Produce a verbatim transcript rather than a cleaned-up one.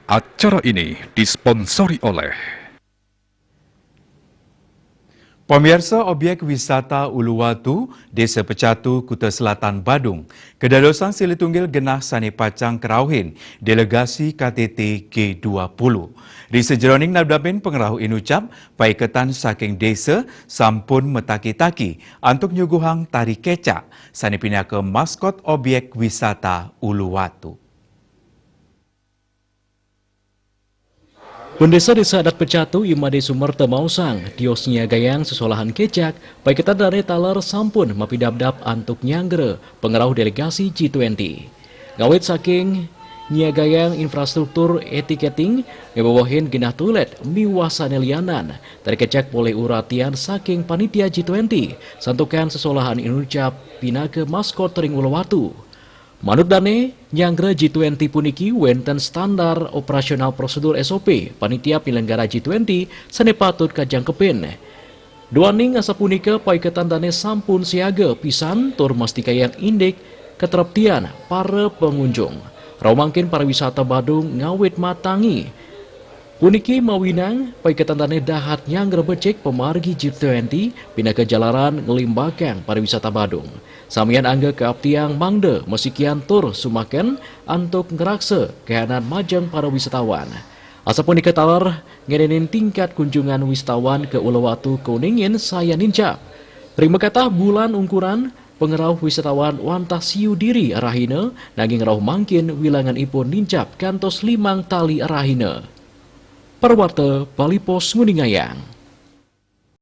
Acara ini disponsori oleh Pemirsa, objek wisata Uluwatu, Desa Pecatu, Kuta Selatan, Badung, kedadosan silih tunggil genah sane pacang kerauhin delegasi K T T G dua puluh. Ri sajeroning nabdabin pengerauh inucap, paiketan saking desa sampun mataki-taki antuk nyuguhang tari kecak sane pinaka maskot objek wisata Uluwatu. Pendesa Desa Adat Pecatu, Imade Sumerta maosang, tios nyiagayang sesolahan kecak, paiketan dane taler sampun mapidabdab antuk nyanggra pengerauh delegasi G twenty. Ngawit saking nyiagayang infrastruktur ticketing, ngewewehin genah toilet miwah sane lianan, tari kecak polih uratian saking panitia G twenty, santukan sesolahan inucap pinaka maskot ring Uluwatu. Manut dane, nyanggra G twenty puniki wenten standar operasional prosedur S O P panitia penyelenggara G twenty sane patut kajangkepin. Duaning asapunika, paiketan dane sampun siaga pisan tur mastikayang indik katreptian para pangunjung. Rauh mangkin pariwisata Badung ngawit matangi. Puniki mawinan paiketan dane dahat nyanggra becik pamargi G twenty pinaka jalaran nglimbakang pariwisata Badung. Samian angga kaaptiang mangda masikian tur sumaken antuk ngraksa kahanan majeng para wisatawan. Asapunika taler ngenenin tingkat kunjungan wisatawan ka Uluwatu Kuningin sayan nincap. Ring makatah bulan ungkuran, pengerauh wisatawan wantah siu diri rahina, nanging rauh mangkin wilanganipun nincap kantos limang tali rahina. Parwarta Bali Post nguningayang.